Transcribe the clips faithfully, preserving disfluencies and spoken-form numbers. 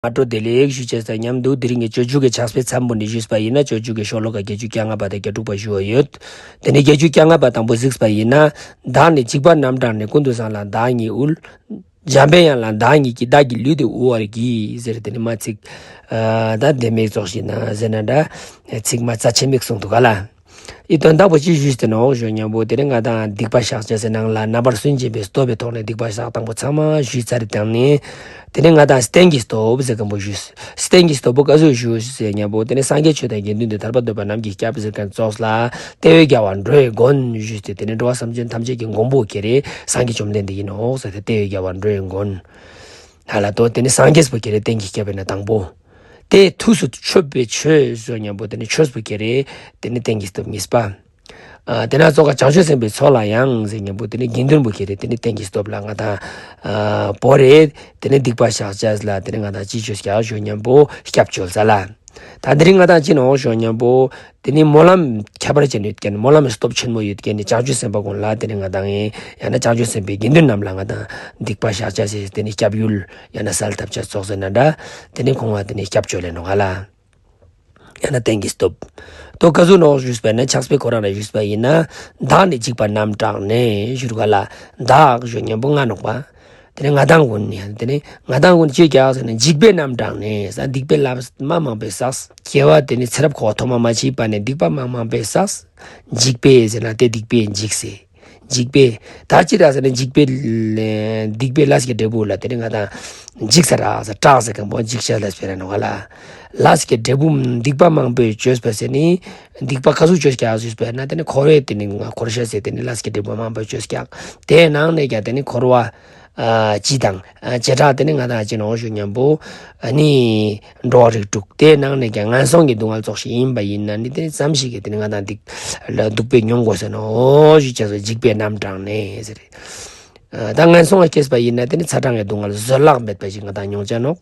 སྔ་དྲོ་བདེ་ལེགས་ཞུ་བྱས་ས་མཉམ་དུ་དེ་རིང་གི་སྤྱོད་འཇུག་གི་ཕྱག་དཔེ་མཚན་པོ་ནས་ཞུས་པ་ཡིན་ན། སྤྱོད་འཇུག་གི་ཤོ་ལོ་ཀ་བརྒྱད་ཅུ་གྱ་ལྔ་པ་དང་གྱ་དྲུག་པ་ཞུ་བ་ཡོད། དེ་ནས་བརྒྱད་ཅུ་གྱ་ལྔ་པ་དང་པོ་གཟིགས་པ་ཡིན་ན། བདག་ནི་འཇིགས་པ་རྣམ་དྲངས་ནས། ཀུན་ཏུ་བཟང་ལ་བདག་ཉིད་དབུལ། འཇམ་པའི་དབྱངས་ལ་བདག་ཉིད་ཀྱིས། བདག་གི་ལུས་འདི་དབུལ་བར་བགྱི། ཟེར་དེ་ནི་མ་ཚིག་ཨ་ད་དེ་མིག་ཙོགས་ཤིག་ན་ཟེར་ན་འདྲ། ཚིག་མ་རྩ་ཆེན་མིག་གསུངས་འདུག་ག་ལ། ཨི་དོན་དག་པོ་ཅི་ཞུས་ཏེ་ནོག་ཞུ་སྙམ་པོ། དེ་ནི་ང་དང་སྡིག་པ་བཤགས་བྱ་ཟེར་ནང་ལ་རྣམ་པར་སུན་འབྱིན་པའི་སྟོབས་པའི་ཐོག་ནས་སྡིག་པ་བཤགས་སྟངས་པོ་ཚང་མ་ཞུས་ཚར་དང་ནི། དེ་ནི་ང་དང་རྟེན་གྱི་སྟོབས་ཟེར་མཁན་པོ་ཞུས། རྟེན་གྱི་སྟོབས་པོ་ག་ཟུག་ཞུ་ཟེར་སྙམ་པོ། དེ་ནི་སངས་རྒྱས་ཆོས་དང་དགེ་འདུན་འདི། ཐར་པ་འདོད་པ་རྣམས་ཀྱི་སྐྱབས་ཟེར་མཁན་ཙོགས་ལ། དེ་བས་རྒྱལ་བ་འགྲོ་བའི་མགོན་ཞུས་ཏེ། དེ་ནི་འགྲོ་བ་སེམས་ཅན་ཐམས་ཅད་ཀྱི་མགོན་པོ་ཁྱེད་རེད། སངས་རྒྱས་བཅོམ་ལྡན་འདས་ཡིན་ནོག་ཟེར་ཏེ། དེ་བས་རྒྱལ་བ་འགྲོ་བའི་མགོན། ཧ་ལ་དོ། དེ་ནི་སངས་རྒྱས་པོ་ཁྱེད་རེད། རྟེན་གྱི་སྐྱབས་ཡིན་ན་དང་པོ། དེ་ཐུགས་སུ་ཆུད་པའི་ཆོས་ཟེར་སྙམ་པོ། དེ་ནི་ཆོས་པོ་ཁྱེད་རེད། དེ་ནི་རྟེན་གྱི་སྟོབས་གཉིས་པ། ཨ་དེ་ན་ཙོགས་ཀ་བྱང་ཆུབ་སེམས་དཔའི་ཚོགས་ལ་ཡང་ཟེར་སྙམ་པོ། དེ་ནི་དགེ་འདུན་པོ་ཁྱེད་རེད། དེ་ནི་རྟེན་གྱི་སྟོབས་ལ་ང་དང་ཨ་བོ་རེད། དེ་ནི་སྡིག་པ་བཤགས་བྱས་ལ། དེ་ནི་ང་དང་ཅི་བཅོས་ཀྱང་ཞུ་སྙམ་པོ་སྐྱབས་བཅོལ་ས་ལ། ད་དེ་རིང་ང་དང་ཅི་ནོག་ཞུ་སྙམ་པོ། དེ་ནི་སྨོན་ལམ་ཁྱད་པར་ཅན་ཡོད་མཁན། སྨོན་ལམ་སྟོབས་ཆེན་མོ་ཡོད་མཁན་ནི་བྱང་ཆུབ་སེམས་དཔའ་ཀུན་ལ། དེ་ནི་ང་དང་ཡིན་ཡང་ན་བྱང་ཆུབ་སེམས་དཔའི་དགེ་འདུན་རྣམས་ལ་ང་དང་སྡིག་པ་བཤགས་བྱ་ཟེར། དེ་ནི་སྐྱབས་ཡུལ་ཡང་ན་སེལ་ཐབས་བྱ་ཙོགས་ཟེར་ན་འདྲ། དེ་ནི་ཁོང་བ་དེ་ནི་སྐྱབས་བཅོལ་ལེ་ནོག་ག་ལ། ཡང་ན་རྟེན་གྱི་སྟོབས། དོ་ག་ཟུག་ནོག་ཞུས་པ་ན། ཕྱག་དཔེ་ཁོ་རང་ལ་ཞུས་པ་ཡིན་ན། བདག་ནི་འཇིགས་པ་རྣམ་དྲངས་ནས་ཞུ་རུ་ག་ལ། བདག་ཞུ་སྙམ་པོ་ང་ནོག་པ། དེ་ནི་ང་དང་ཀུན་ནི། དེ་ནི་ང་དང་ཀུན་ཅི་ཀྱག་ཟེར་ན། འཇིགས་པས་རྣམ་དྲངས་ནས། ས་སྡིག་པའི་ལས་མ་མང་པོས་བསགས། སྐྱེ་བ་དེ་ནི་ཚེ་རབས་འཁོར་བ་ཐོག་མ་མ་མཆིས་པ་ནས་སྡིག་པ་མ་མང་པོས་བསགས། འཇིགས་པས་ཟེར་ན་དེ་སྡིག་པས་འཇིགས་ཟེར། འཇིགས་པས། ད་ཅི་ར་ཟེར་ན་འཇིགས་པའི་ལས་སྡིག་པའི་ལས་ཀྱི་འབྲས་བུ་ལ་དེ་ནི་ང་དང་འཇིགས་ས་ར་ཟེར། སྐྲག་ཟེར་མཁན་པོ་འཇིགས་བྱ་ལ་སྤེལ་ར་ནོག་ག་ལ། ལས་ཀྱི་འབྲས་བུ་སྡིག་པ་མང་པོས་བཅོས་པ་ཟེར་ནི། སྡིག་པ་ག་ཟུག་བཅོས་ཀྱག་ཞུས་པ་ན། དེ་ནི་འཁོར་བའི་དེ་ནི་ང་འཁོར་བྱ་ཟེར། དེ་ནི་ལས་ཀྱི་འབྲས་བུ་མང་པོ་བཅོས་ཀྱག། དེའི་ནང་ནས་ཀྱང་དེ་ནི་འཁོར་བ། ཨ་སྤྱི་དང་། ཨ་བྱེ་བྲག་དེ་ནི་ང་དང་ཅི་ནོག་ཞུ་སྙམ་པོ། ཨ་ནི་འགྲོ་བ་རིགས་དྲུག། དེའི་ནང་ནས་ཀྱང་ངན་སོང་གི་སྡུག་བསྔལ་ཙོགས་ཤིག་ཡིན་པ་ཡིན་ན་ནི། དེ་ནི་ཙམ་ཞིག་གིས་དེ་ནི་ང་དང་སྡིག་ལ་སྡུག་པས་མྱོང་དགོས་ས་ནོག་ཞུ་བྱས་སོ། འཇིགས་པས་རྣམ་དྲངས་ནས་ཟེར། ཨ་ད་ངན་སོང་ལ་སྐྱེས་པ་ཡིན་ན་དེ་ནི་ཚ་གྲང་གི་སྡུག་བསྔལ་བཟོད་གླགས་མེད་པ་ཞིག་ང་དང་མྱོང་བྱ་ནོག།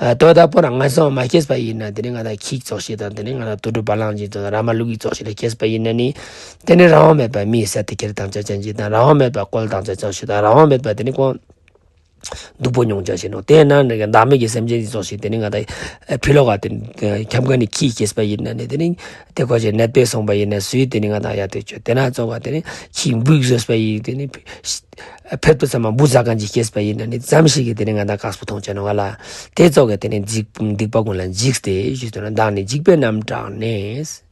ཨ་དོ་ད་པོ་རང་ངན་སོང་མ་སྐྱེས་པ་ཡིན་ན་དེ་ནི་ང་དང་ཁྱི་ཙོགས་ཤིག་དང་། དེ་ནི་ང་དང་དུད་འགྲོ་བ་ལང་ཅིག་ཙོགས། ར་མ་ལུག་གི་ཙོགས་ཤིག་ལ་སྐྱེས་པ་ཡིན་ན་ནི། དེ་ནི་རང་དབང་མེད་པ་མིའི་ས་དེ་ཁྱེར་བཏང་བྱ་ཅན་ཅིག་དང་། རང་དབང་མེད་པ་བཀོལ་བཏང་བྱ་ཙོགས་ཤིག་དང་། རང་དབང་མེད་པ་དེ་ནི་ཁོང་སྡུག་པོ་མྱོང་བྱ་ཞིག་ནོག། དེ་ནང་ནས་བདག་མེད་ཀྱི་སེམས་ཅན་ཅིག་ཙོགས་ཤིག་དེ་ནི་ང་དང་ཕི་ལོག་ག་དེ་ཁྱམས་ཁ་ནས་ཁྱི་སྐྱེས་པ་ཡིན་ན་ནི། དེ་ནི་དེ་ཁོ་ཅིག་ནད་པས་སོང་པ་ཡིན་ན་སུས་དེ་ནི་ང་དང་ཡ་དེ་བཅོས། དེ་ན་ཙོགས་པ་དེ་ནི་ཁྱི་འབུས་བཟོས་པ་ཡིན། དེ་ནི་ཕེབས་པ་ཚང་མ་འབུ་ཟ་མཁན་ཅིག་སྐྱེས་པ་ཡིན་ན་ནི། ཙམ་ཞིག་གིས་དེ་ནི་ང་དང་དཀགས་པོ་མཐོང་བྱ་ནོག་ག་ལ། དེ་ཙོགས་ཀྱིས་དེ་ནི་འཇིགས་སྡིག་པ་ཀུན་ལ་འཇིགས་ཏེ་ཞུས་ཏེ་ན། བདག་ནི་འཇིགས་པས་རྣམ་དྲངས་ནས།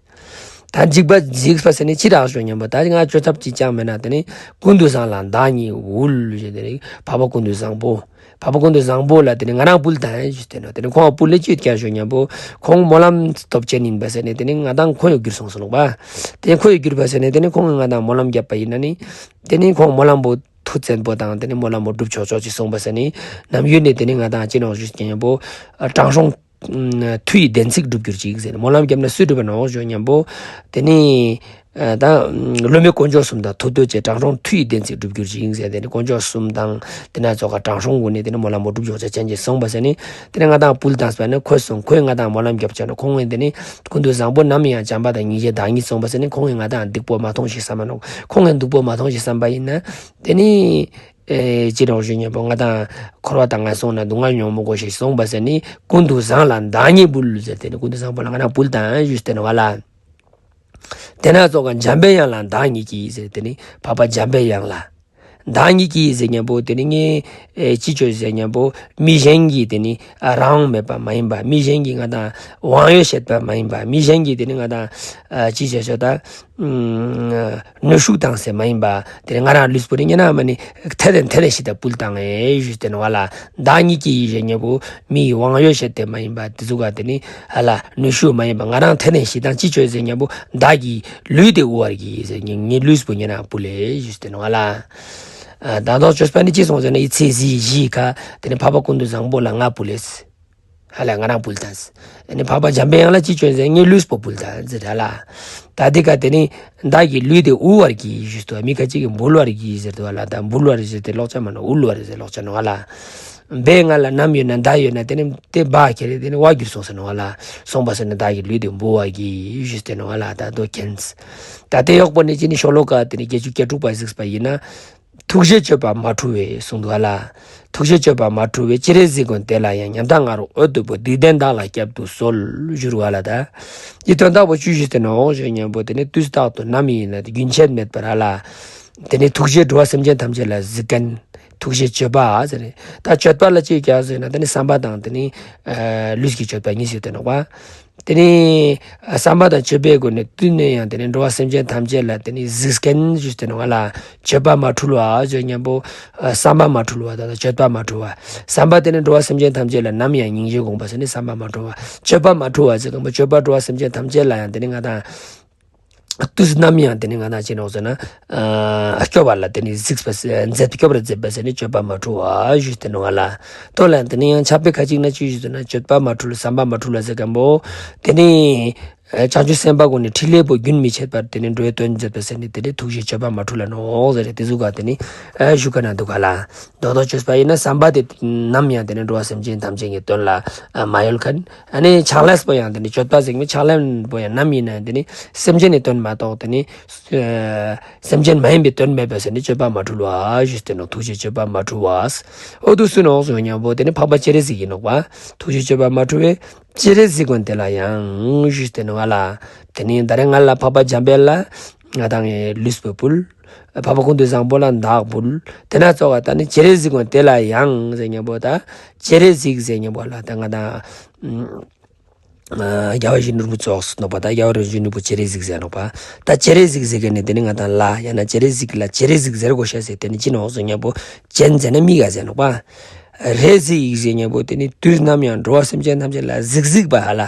ད་འཇིགས་པ་འཇིགས་པ་ཟེར་ནི་ཅི་རག་ཞུ་སྙམ་པོ། ད་ང་བཅོས་ཐབས་ཅིག་ཅང་མེད་ན་དེ་ནི་ཀུན་ཏུ་བཟང་ལ་བདག་ཉིད་དབུལ་ཞེས། དེ་ནི་འཕགས་པ་ཀུན་ཏུ་བཟང་པོ། འཕགས་པ་ཀུན་ཏུ་བཟང་པོ་ལ་དེ་ནི་ང་རང་འབུལ་དང་ཞུས་ཏེ་ནོག། དེ་ནི་ཁོང་འབུལ་ལེ་ཅི་ཡོད་ཀྱང་ཞུ་སྙམ་པོ། ཁོང་སྨོན་ལམ་སྟོབས་ཅན་ཡིན་པ་ཟེར་ནི་དེ་ནི་ང་དང་ཁོང་ཡོད་གྱུར་སོང་ཟེར་ནོག་པ། དེ་ཁོང་ཡོད་གྱུར་པ་ཟེར་ནི་དེ་ནི་ཁོང་ང་དང་སྨོན་ལམ་བརྒྱབ་པ་ཡིན་ན་ནི། དེ་ནི་ཁོང་སྨོན་ལམ་པོ་མཐུ་བཙན་པོ་དང་། དེ་ནི་སྨོན་ལམ་པོ་འགྲུབ་ཆོག་ཆོག་ཅིག་སོང་པ་ཟེར་ནི། ནམ་ཡུན་ནི་དེ་ནི་ང་དང་ཅི་ནོག་ཞུ་སྙམ་པོ། ཨ་དྲང་སྲོང་མཐུ་ཡི་བདེན་ཚིག་འགྲུབ་གྱུར་ཅིག་ཟེར་ནི། སྨོན་ལམ་བརྒྱབ་ན་སུས་འགྲུབ་པ་ནོག་ཞུ་སྙམ་པོ། དེ་ནི་ཨ་ད་སློབ་མའི་དཀོན་མཆོག་གསུམ་དང་ཐུགས་འདོད་ཅིང་། དྲང་སྲོང་མཐུ་ཡི་བདེན་ཚིག་འགྲུབ་གྱུར་ཅིག་ཟེར། དེ་ནི་དཀོན་མཆོག་གསུམ་དང་དེ་ན་ཙོགས་ཀ་དྲང་སྲོང་ཀུན་ནི་དེ་ནི་སྨོན་ལམ་པོ་འགྲུབ་ཆོག་ཆ་ཅན་ཅིག་སོང་པ་ཟེར་ནི། དེ་ནི་ང་དང་འབུལ་དང་ཟེར་ནི། ཁོས་སོང་། ཁོས་ང་དང་སྨོན་ལམ་བརྒྱབ་བྱས་ན། ཁོང་ངི་དེ་ནི་ཀུན་ཏུ་བཟང་པོ་ནམ་ཡང་བྱམས་པ་དང་སྙིང་རྗེ་བདག་ཉིད་སོང་པ་ཟེར་ནི། ཁོང་ངི་ང་དང་སྡིག་པོ་མ་མཐོང་ཞིག་བསམ་པ་ནོག། ཁོང་ངི་སྡིག་པོ་མ་མཐོང་ཞིག་བསམ་པ་ཡིན་ན་དེ་ནི། ཨེ་ཅི་རོགས་ཞུ་སྙམ་པོ། ང་དང་འཁོར་བ་དང་ངན་སོང་ན་སྡུག་བསྔལ་མྱོང་མི་དགོས་ཤིག་སོང་པ་ཟེར་ནི། ཀུན་ཏུ་བཟང་ལ་བདག་ཉིད་འབུལ་ཟེར། དེ་ནི་ཀུན་ཏུ་བཟང་པོ་ལ་ང་རང་འབུལ་དང་ཞུས་ཏེ་ནོག་ག་ལ། དེ་ན་ཙོགས་ཀ་འཇམ་པའི་དབྱངས་ལ་བདག་ཉིད་ཀྱིས་ཟེར། དེ་ནི་འཕགས་པ་འཇམ་པའི་དབྱངས་ལ། བདག་ཉིད་ཀྱིས་ཟེར་སྙམ་པོ། དེ་ནི་ངས་ཨེ་ཅི་བཅོས་ཟེར་སྙམ་པོ། མི་གཞན་གྱིས་དེ་ནི་ཨ་རང་དབང་མེད་པ་མ་ཡིན་པ། མི་གཞན་གྱིས་ང་དང་དབང་ཡོད་བྱེད་པ་མ་ཡིན་པ། མི་གཞན་གྱིས་དེ་ནི་ང་དང་ཨ་ཅི་བྱས་ཤོག་ད། ཨུམ། གནོན་ཤུགས་བཏང་ཟེར་མ་ཡིན་པ། དེ་ནི་ང་རང་ལུས་པོ་ནི་ཉེ་ན་མ་ནི་ཐེ་རེ་ཐེ་རེ་ཞིག་ད་འབུལ་བཏང་ངས་ཞུས་ཏེ་ནོག་ག་ལ། བདག་ཉིད་ཀྱིས་ཟེར་སྙམ་པོ། མིའི་དབང་ཡོད་བྱེད་དེ་མ་ཡིན་པ། དེ་ཚོ་ག་དེ་ནི་ཧ་ལ་གནོན་ཤུགས་མ་ཡིན་པ། ང་རང་ཐེ་རེ་ཞིག་དང་ཅི་བཅོས་ཟེར་སྙམ་པོ། བདག་གི་ལུས་དེ་དབུལ་བར་བགྱི་ཟེར། ངའི་ངའི་ལུས་པོ་ཉེ་ན་འབུལ་ལེ་ཞུས་ཏེ་ནོག་ག་ལ། ཨ་ད་དོ་བཅོས་པ་ནི་ཅི་སོང་ཟེར་ན། ཡི་ཚེ་གཟི་བརྗིད་ཁ་དེ་ནི་འཕགས་པ་ཀུན་ཏུ་བཟང་པོ་ལ་ང་འབུལ་ལེ། ཧ་ལ་ང་རང་འབུལ་དང་། ཨ་ནི་འཕགས་པ་འཇམ་པའི་དབྱངས་ལ་ཅི་བཅོས་ཟེར། ངའི་ལུས་པོ་འབུལ་དང་ཟེར་ཧ་ལ། ད་འདི་ག་དེ་ནི་བདག་གི་ལུས་དེ་དབུལ་བར་བགྱི་ཞུས་ཏོ། མི་ཁ་ཅིག་གིས་འབུལ་བར་བགྱི་ཟེར་ཏོ་ཧ་ལ། ད་འབུལ་བར་ཟེར་དེ་ལོག་ཆ་མ་ནོག། དབུལ་བར་ཟེར་ལོག་ཆ་ནོག་ཧ་ལ། བའི་ང་ལ་ནམ་ཡོད་ན་མདའ་ཡོད་ན་དེ་ནི་དེ་འབའ་ཁྱེར་རེ་དེ་ནི་བ་གྱུར་སོང་ཟེར་ནོག་ཧ་ལ། སོང་པ་ཟེར་ན་བདག་གི་ལུས་དེ་འབུལ་བར་བགྱི་ཞུས་ཏེ་ནོག་ཧ་ལ། ད་དོ་མཁྱེན། ད་དེ་ཡོག་པོ་ནི་ཅི་ནི་ཤོ་ལོ་ཀ་དེ་ནི་བརྒྱད་ཅུ་གྱ་དྲུག་པ་གཟིགས་པ་ཡིན་ན། ཐུགས་རྗེ་སྤྱོད་པ་མ་འཁྲུལ་བས་གསུངས་འདུག་ག་ལ། ཐུགས་རྗེ་སྤྱོད་པ་མ་འཁྲུལ་བས། སྤྱན་རས་གཟིགས་མགོན་དེ་ལ་ཡང་། ཉམ་ཐག་ང་རོ་འོད་དུ་འབོད། སྡིག་ལྡན་བདག་ལ་བསྐྱབ་ཏུ་གསོལ། ཞུ་རུ་བ་ལ་ད། འདི་དོན་དག་པོ་བཅུ་བཞི་དེ་ནོ་ཞུ་སྙམ་པོ་དེ་ནི་དུས་རྟག་ཏུ་ནམ་ཡིན་ན་རྒྱུན་ཆད་མེད་པར་ཧ་ལ། དེ་ནི་ཐུགས་རྗེས་འགྲོ་བ་སེམས་ཅན་ཐམས་ཅད་ལ་གཟིགས་མཁན། ཐུགས་རྗེ་སྤྱོད་པ་ཟེར། ད་སྤྱོད་པ་ལ་ཅི་རྒྱག་ཟེར་ན་དེ་ནི་བསམ་པ་དང་དེ་ནི་ལུས་ཀྱི་སྤྱོད་པ་གཉིས་ཡོད་དེ་ནོ་བ། དེ་ནི་བསམ་པ་དང་སྤྱོད་པའི་སྒོ་ནས་དུས་ནས་ཡང་དེ་ནི་འགྲོ་བ་སེམས་ཅན་ཐམས་ཅད་ལ་དེ་ནི་གཟིགས་མཁན་ཞུས་ཏེ་ནོ་ང་ལ། སྤྱོད་པ་མ་འཁྲུལ་བ་ཟེར་སྙམ་པོ། བསམ་པ་མ་འཁྲུལ་བ་དང་སྤྱོད་པ་མ་འཁྲུལ་བ། བསམ་པ་དེ་ནི་འགྲོ་བ་སེམས་ཅན་ཐམས་ཅད་ལ་ནམ་ཡང་སྙིང་རྗེ་དགོངས་པ་ཟེར་ནི་བསམ་པ་མ་འཁྲུལ་བ། སྤྱོད་པ་མ་འཁྲུལ་བ་ཟེར་སྙམ་པོ་སྤྱོད་པ་འགྲོ་བ་སེམས་ཅན་ཐམས་ཅད་ལ་ཡང་དེ་ནི་ང་དང་དུས་ནམ་ཡང་དེ་ནི་ང་དང་ཅི་ནོ་ཟེར་ན། སྐྱོབ་པ་ལ་དེ་ནི་གཟིགས་པ་མཛད། སྐྱོབ་པར་མཛད་པ་ཟེར་ནི་སྤྱོད་པ་མ་འཁྲུལ་བ་ཞུས་ཏེ་ནོ་ང་ལ། ལྟོས་ལ་དེ་ནི་ཡང་ཆགས་པའི་ཁ་ཅིག་ན་ཅི་ཞུས་ཟེར་ན་སྤྱོད་པ་མ་འཁྲུལ་བསམ་པ་མ་འཁྲུལ་བ་ཟེར་མཁན་པོ། དེ་ནི། བྱང་ཆུབ་སེམས་དཔའ་ཀུན་ནི་ཕྲིན་ལས་པོ་རྒྱུན་མི་འཆད་པར་དེ་ནི་འགྲོ་བའི་དོན་མཛད་པ་ཟེར་ནི་དེ་ནི་ཐུགས་རྗེ་སྤྱོད་པ་མ་འཁྲུལ་ལ་ནོ་ཟེར་དེ་ཟུག་ག་དེ་ནི་ཞུ་ག་ན་འདུག་ག་ལ། རྡོག་རྡོག་བཅོས་པ་ཡིན་ན་བསམ་པ་དེ་ནམ་ཡང་དེ་ནི་འགྲོ་བ་སེམས་ཅན་ཐམས་ཅད་ཀྱི་དོན་ལ་མ་ཡོད་མཁན། ཨ་ནི་ཕྱག་ལས་པོ་ཡང་དེ་ནི་སྤྱོད་པ་ཟེར་མི་ཕྱག་ལེན་པོ་ཡང་ནམ་ཡིན་ན་དེ་ནི་སེམས་ཅན་ནི་དོན་མ་གཏོགས་དེ་ནི་སེམས་ཅན་མ་ཡིན་པའི་དོན་མེད་པ་ཟེར་ནི་སྤྱོད་པ་མ་འཁྲུལ་བ་ཞུས་ཏེ་ནོ་ཐུགས་རྗེ་སྤྱོད་པ་མ་འཁྲུལ་བ། འོ་དུ་སུ་ནོ་ཟེར་སྙམ་པོ་དེ་ནི་འཕགས་པ་སྤྱན་རས་གཟིགས་ཡིན་ནོ་བ། ཐུགས་རྗེ་སྤྱོད་པ་མ་འཁྲུལ་བས། སྤྱན་རས་གཟིགས་མགོན་དེ་ལ་ཡང་ཞུས་ཏེ་ནོ་ང་ལ། དེ་ནི་ད་རེས་ང་ལ་འཕགས་པ་འཇམ་དཔལ་ལ་ང་དང་ངའི་ལུས་པོ་ཕུལ། འཕགས་པ་ཀུན་ཏུ་བཟང་པོ་ལ་བདག་ཕུལ། དེ་ན་ཙོགས་ད་ནི་སྤྱན་རས་གཟིགས་མགོན་དེ་ལ་ཡང་ཟེར་སྙམ་པོ་ད། སྤྱན་རས་གཟིགས་ཟེར་སྙམ་པོ་ལ་ད་ང་དང་། རྒྱལ་བ་ཡིད་བཞིན་ནོར་བུ་ཙོགས་སུ་ནོ་བ་ད་རྒྱལ་བ་རིན་པོ་ཆེ་ནོར་བུ་སྤྱན་རས་གཟིགས་ཟེར་ནོ་བ། ད་སྤྱན་རས་གཟིགས་ཟེར་མཁན་ནི་དེ་ནི་ང་དང་ལ་ཡང་ན་སྤྱན་རས་གཟིགས་ལ་སྤྱན་རས་གཟིགས་ཟེར་དགོས་ཤ་ཟེར་དེ་ནི་ཅི་ནོ་ཟེར་སྙམ་པོ་སྤྱན་ཟེར་ན་མིག་ག་ཟེར་ནོ་བ། རས་གཟིགས་ཟེར་སྙམ་པོ་དེ་ནི་དུས་ནམ་ཡང་འགྲོ་བ་སེམས་ཅན་ཐམས་ཅད་ལ་གཟིགས་གཟིགས་པ་ཧ་ལ།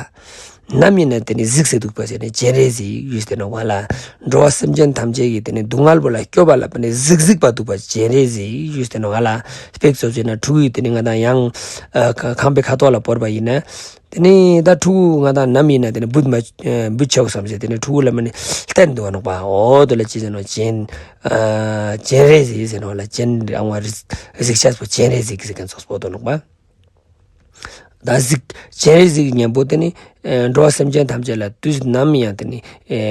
ནམ་ཡིན་ན་དེ་ནི་གཟིགས་སེ་འདུག་པ་ཟེར་ནི་སྤྱན་རས་གཟིགས་ཡུས་ཏེ་ནོ་བ་ལ། འགྲོ་བ་སེམས་ཅན་ཐམས་ཅད་ཀྱི་དེ་ནི་སྡུག་བསྔལ་པོ་ལ་སྐྱོབ་པ་ལ་དཔེ་ནི་གཟིགས་གཟིགས་པ་འདུག་པ་སྤྱན་རས་གཟིགས་ཡུས་ཏེ་ནོ་བ་ལ། དཔེ་ཚོ་བྱས་ན་ཕྲུ་གུ་ཡིས་དེ་ནི་ང་དང་ཡང་ཁང་པའི་ཁ་ཐོག་ལ་བོར་བ་ཡིན་ན། དེ་ནི་ད་ཕྲུ་གུ་ང་དང་ནམ་ཡིན་ན་དེ་ནི་འབུད་མ་འབུད་ཆོག་བསམ་ཟེར་དེ་ནི་ཕྲུ་གུ་ལ་མ་ནི་བསྟན་འདུག་བ་ནོག་པ། འོ་དོ་ལ་ཅི་ཟེར་ནོ་སྤྱན་སྤྱན་རས་གཟིགས་ཟེར་ནོ་ལ་སྤྱན་ཨང་བ་གཟིགས་ཆས་པོ་སྤྱན་རས་གཟིགས་ཟེར་མཁན་ཚོགས་པོ་དོ་ནོག་པ། ད་གཟིགས་སྤྱན་རས་གཟིགས་སྙམ་པོ་དེ་ནི་འགྲོ་བ་སེམས་ཅན་ཐམས་ཅད་ལ་དུས་ནམ་ཡང་དེ་ནི་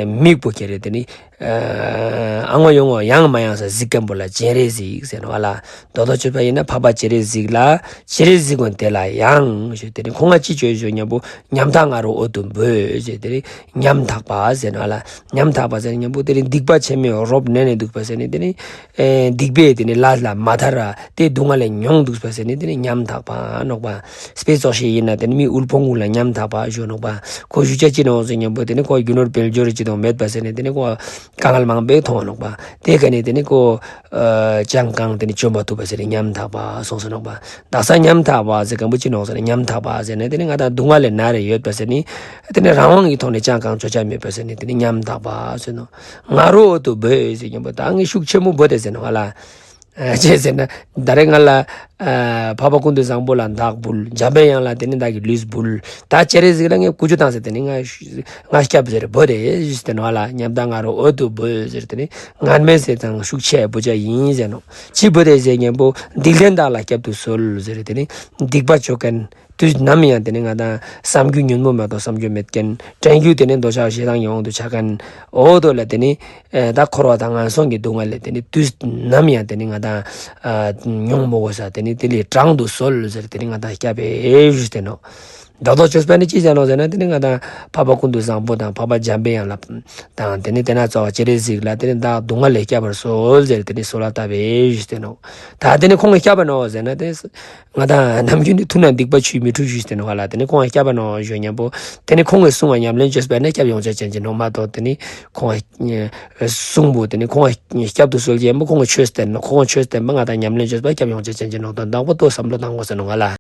མིག་པོ་ཁྱེར་རེ་དེ་ནི་ཨང་བ་ཡོང་བ་ཡང་མ་ཡང་ས་གཟིགས་མཁན་པོ་ལ་སྤྱན་རས་གཟིགས་ཟེར་ནོ་བ་ལ། མདོ་དོན་བཅོས་པ་ཡིན་ན་འཕགས་པ་སྤྱན་རས་གཟིགས་ལ་སྤྱན་རས་གཟིགས་མགོན་དེ་ལ་ཡང་ཞུ་དེ་ནི་ཁོང་ང་ཅི་བཅོས་ཞུ་སྙམ་པོ་ཉམ་ཐག་ང་རོ་འོད་དུ་འབོད་ཞུ་དེ་ནི་ཉམ་ཐག་པ་ཟེར་ནོ་བ་ལ། ཉམ་ཐག་པ་ཟེར་སྙམ་པོ་དེ་ནི་སྡིག་པ་ཆེན་མོའི་རོབ་ནན་ནས་འདུག་པ་ཟེར་ནི་དེ་ནི། ཨེ་སྡིག་པས་དེ་ནི་ལས་ལ་མ་ཐར་ར་དེ་སྡུག་བསྔལ་ལས་མྱོང་འདུག་པ་ཟེར་ནི་དེ་ནི་ཉམ་ཐག་པ་ནོག་པ། དཔེ་ཙོགས་ཤིག་ཡིན་ན་དེ་ནི་མི་དབུལ་ཕོངས་ཀུན་ལ་ཉམ་ཐག་པ་ཞུ་ནོག་པ། ཁོ་ཞུ་ཆ་ཅི་ནོག་ཟེར་སྙམ་པོ་དེ་ནི་ཁོ་རྒྱུ་ནོར་དཔལ་འབྱོར་ཅི་དང་མེད་པ་ཟེར་ནི་དེ་ནི་ཁོ་དཀའ་ངལ་མང་པོ་མཐོང་ནོག་པ། དེ་ག་ནི་དེ་ནི་ཁོ་ཨ་ཅང་གང་དེ་ནི་བཅོམ་པ་ཐུབ་པ་ཟེར་ནི་ཉམ་ཐག་པ་སོང་ཟེར་ནོག་པ། དག་ས་ཉམ་ཐག་པ་ཟེར་མཁན་པོ་ཅི་ནོག་ཟེར་ནི་ཉམ་ཐག་པ་ཟེར་ནི་དེ་ནི་ང་དང་སྡུག་བསྔལ་ལས་ན་རེ་ཡོད་པ་ཟེར་ནི་དེ་ནི་རང་དབང་གི་ཐོག་ནས་ཅང་གང་བཅོ་ཆ་མེད་པ་ཟེར་ནི་དེ་ནི་ཉམ་ཐག་པ་ཟེར་ནོག་ང་རོ་འོད་དུ་འབོད་ཟེར་སྙམ་པོ་ད་ངས་ཤུགས་ཆེན་མོ་འབོད་དེ་ཟེར་ནོག་ང་ལ། ཨ་ཅི་ཟེར་ན་ད་རེས་ང་ལ་ཨ་འཕགས་པ་ཀུན་ཏུ་བཟང་པོ་ལ་བདག་འབུལ། འཇམ་པའི་དབྱངས་ལ་དེ་ནི་བདག་གི་ལུས་འབུལ། ད་སྤྱན་རས་གཟིགས་ལ་ངས་ཀུ་ཅོ་བཏང་ཟེར་དེ་ནི་ང་ང་སྐྱབས་ཟེར་འབོད་དེ་ཟེར་ནོག་ང་ལ། ཉམ་ཐག་ང་རོ་འོད་དུ་འབོད་ཟེར་དེ་ནི་ངར་མེད་ཟེར་དང་ཤུགས་ཆེ་འབོད་ཆ་ཡིན་ཟེར་ནོག་ཅི་འབོད་དེ་ཟེར་སྙམ་པོ་སྡིག་ལྡན་བདག་ལ་བསྐྱབ་ཏུ་གསོལ་ཟེར་དེ་ནི་སྡིག་པ་ཆོ་མཁན། དུས་ནམ་ཡང་དེ་ནི་ང་དང་བསམ་རྒྱུ་ཉོན་མོངས་མ་གཏོགས་བསམ་རྒྱུ་མེད་མཁན། དྲན་རྒྱུ་དེ་ནི་འདོད་ཆགས་ཞེ་སྡང་གི་དབང་དུ་ཆགས་མཁན། འོ་དོ་ལ་དེ་ནི་ཨེ་ད་འཁོར་བ་དང་ངན་སོང་གི་སྡུག་བསྔལ་ལས་དེ་ནི་དུས་ནམ་ཡང་དེ་ནི་ང་དང་ཨ་མྱོང་མི་དགོས་ས་དེ་ནི་དེ་ལས་དྲང་དུ་གསོལ་ཟེར་དེ་ནི་ང་དང་སྐྱབས་པས་ཞུས་ཏེ་ནོག་རྡོག་རྡོག་བཅོས་པ་ནི་ཅི་ཟེར་ནོག་ཟེར་ན་དེ་ནི་ང་དང་འཕགས་པ་ཀུན་ཏུ་བཟང་པོ་དང་འཕགས་པ་འཇམ་པའི་དབྱངས་ལ་དང་དེ་ནི་དེ་ན་རྩ་བ་སྤྱན་རས་གཟིགས་ལ་དེ་ནི་བདག་སྡུག་བསྔལ་ལས་སྐྱབས་པར་གསོལ་ཟེར་དེ་ནི་གསོལ་བ་བཏབ་པས་ཞུས་ཏེ་ནོག་ད་དེ་ནི་ཁོང་གིས་སྐྱབས་པ་ནོག་ཟེར་ན་དེ། ང་དང་ནམ་རྒྱུན་ནི་ཐུབ་ན་སྡིག་པ་ཆུ་མི་འཁྲུ་ཞུས་ཏེ་ནོག་ལ། དེ་ནི་ཁོང་ང་སྐྱབས་པ་ནོག་ཞུ་སྙམ་པོ། དེ་ནི་ཁོང་གིས་གསུང་བ་ཉམས་ལེན་བཅོས་པ་ན་སྐྱབས་ཡོང་ཆ་ཅན་གྱི་ནོག་མ་གཏོགས་དེ་ནི་ཁོང་གསུང་པོ་དེ་ནི་ཁོང་སྐྱབས་སུ་གསོལ་གྱི་ཡིན་པ་ཁོང་གི་ཆོས་བསྟན་ནོག་ཁོང་གི་ཆོས་བསྟན་པ་ང་དང་ཉམས་ལེན་བཅོས་པ་སྐྱབས་ཡོང་ཆ་ཅན་གྱི་ནོག་དོན་དག་པོ་ཏོ་བསམ་བློ་བཏང་དགོས་ཟེར་ནོག་ལ།